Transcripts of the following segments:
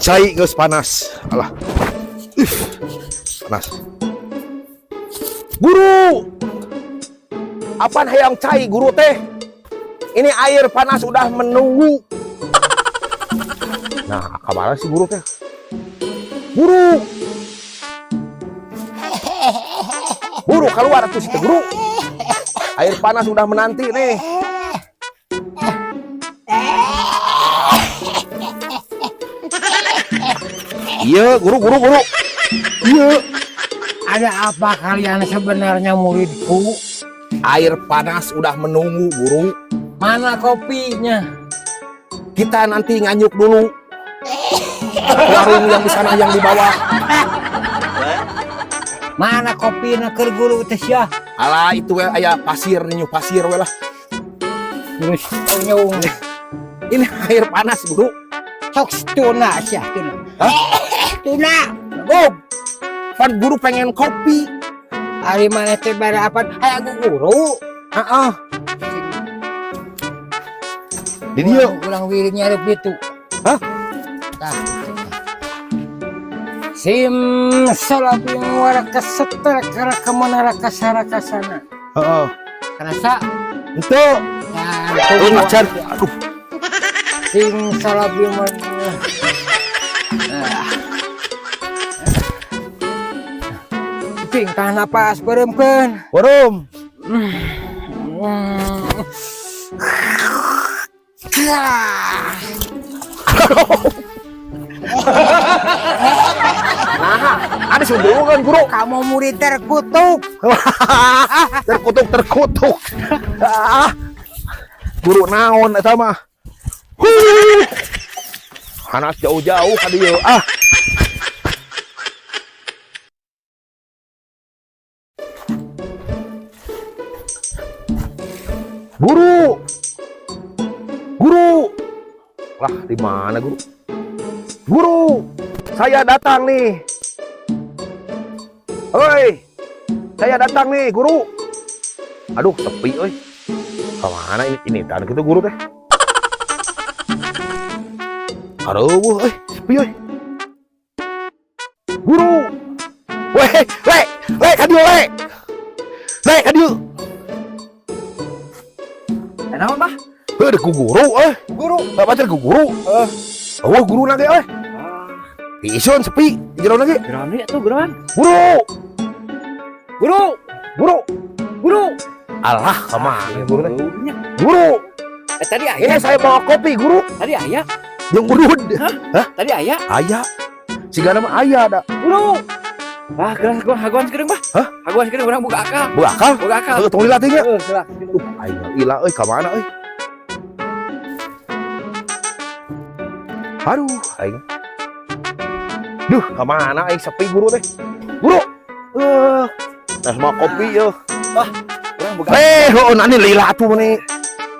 Cai geus panas. Alah. Ih, panas. Guru. Apaan hayang cai guru teh? Ini air panas udah menunggu. Nah, kamana sih guru teh? Guru. Guru keluar tuh si guru. Air panas udah menanti nih. Iya, guru, guru, guru. Iya. Ada apa kalian sebenarnya muridku? Air panas udah menunggu, guru. Mana kopinya? Kita nanti nganyuk dulu. Warung yang di sana yang di bawah. Mana kopinya keur guru teh sia? Alah, itu we aya pasir nyu pasir we lah. Terus nyung. Ini air panas, guru. Sok tuna sia tuna. Hah? Tuna. Oh, pan guru pengen kopi. Ari mana teh bare apa? Hayang guru. Heeh. Di dieu. Ulang wirid nyarep itu. Hah? Tah. Sim salabim waraka setra karaka manaraka sarakasana. Heeh. Karasa. Henteu. Nah, Oh, ngajar. Aduh. Sim salabim. Cing, tahan napas beureumkeun. Warum. Nah, ada kan guru. Kamu murid terkutuk. Terkutuk terkutuk. Ah. Guru naon eta mah. Huh. Panas jauh-jauh ka dieu. Ah. Guru. Guru. Lah, di mana guru? Guru, saya datang nih. Hoi. Saya datang nih, guru. Aduh, sepi euy. Kemana ini? Ini tan gitu guru teh. Aduh, euy, sepi euy. Guru. Weh, le, le ka dieu le. Le ka dieu. Naon, Bah? Heuh, ku guru euy. Guru. Bapak ku guru. Heeh. Oh, guru lagi euy. Isun sepi, di jero lagi. Geroan we atuh, geroan. Guru, Guru, guru, guru. Alah, kemana guru teh? Gurunya. Guru, Eh, tadi ini aya. saya bawa kopi, guru. Tadi aya. Yang udud. Tadi aya. Aya. Sigana mah aya da. Guru. Ah, geus gua haguan sekedeung, Bah. Hah? Haguan sekedeung urang boga akal. Boga akal? Boga akal. Heuh, tong lila teh nya. Heeh, geus. Aing lila euy ka mana euy? Aduh, aing. Duh, ka mana aing sepi guru teh? Guru. Nah, mau kopi yeuh. Urang boga. Eh, heuh nani lila atuh meni.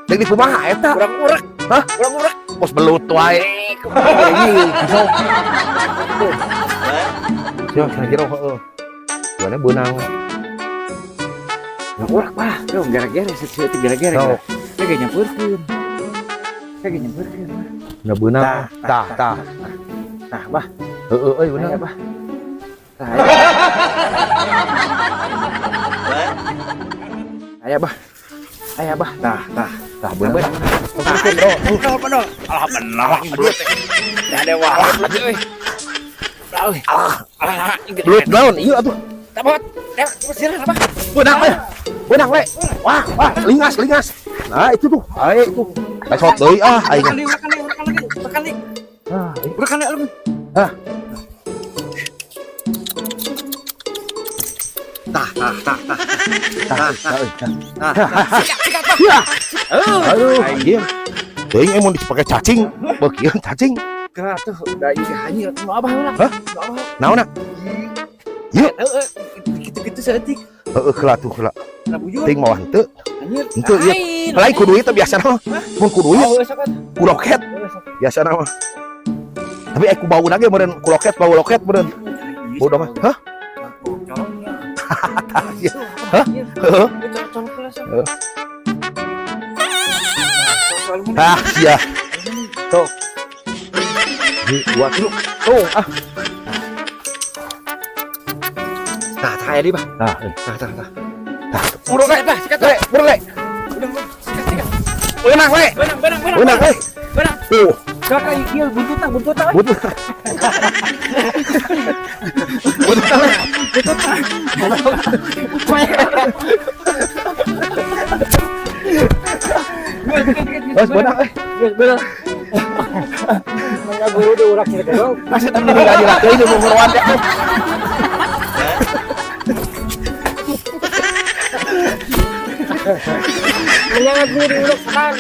Deuk di kumaha eta? Urang urek. Hah? Urang urek. Pos belut wae. Kumaha Sok. Yo, sana jero heuh. Gimana beunang? Urang urek, Bah. Yo gara-gara seeutik gara-gara. Sok. Saya ge nyampeurkeun. Saya ge nyampeurkeun. Nah beunang. Tah, tah. Tah, Bah. Heueuh euy beunang. Aya, Bah. Tah, aya. Aya, Bah. Aya, Bah. Tah, tah. Tah beunang. Tah, bener. Alah bener lah belut. Dah ada wah. Euy. Alah, alah, alah. Belut naon ieu atuh. Tak bawa. Dah, sirah apa? Beunang we. Beunang we. Wah, wah, lingas, lingas. Nah, itu tuh. Ayo itu. Pesot deui ah aing. Makan deui, makan deui, makan lagi, makan deui. Ah, aing. Makan deui, lu. Hah. Tah, tah, tah, tah. Tah, tah, euy, tah. Tah. Sikat, sikat, Pak. Ya. Aduh, anjir. Teuing emang dipakai cacing, beukieu cacing. Kena tuh, da ieu hanyir nu abah heula. Hah? Nu abah. Naonna? Ieu. Heeh, kitu-kitu saeutik. Heueuh heula tuh heula. Kana bujur. Teuing mawa henteu. Hanyir. Henteu ieu. Lain ku duit teh biasana mah. Mun ku duit, Oh, sok atuh. ku loket Heueuh, sok. biasana mah. Tapi ku bau lagi meureun ku loket, bau loket meureun. Bau dong. Hah? Colongnya. Hah? Heeh. Colong heula sok. Heeh. Ah, sia. Tuh. Ini 2 kilo. Tuh, ah. Nah, tah aya di, Bah. Tah, euy. Tah, tah, tah. Buru le, tah, sikat Le, buru le. Beunang, le. Beunang, beunang, beunang. Beunang, le. Beunang. Tuh, Kakak ieu buntutna, buntutna. butuh. Butuh, le. Bos, beunang, eh. Geus beunang. Mangga guru diurak kieu teh. Masih temen ini gak dilatih, ini buruan ya. Mangga guru diurak sekarang.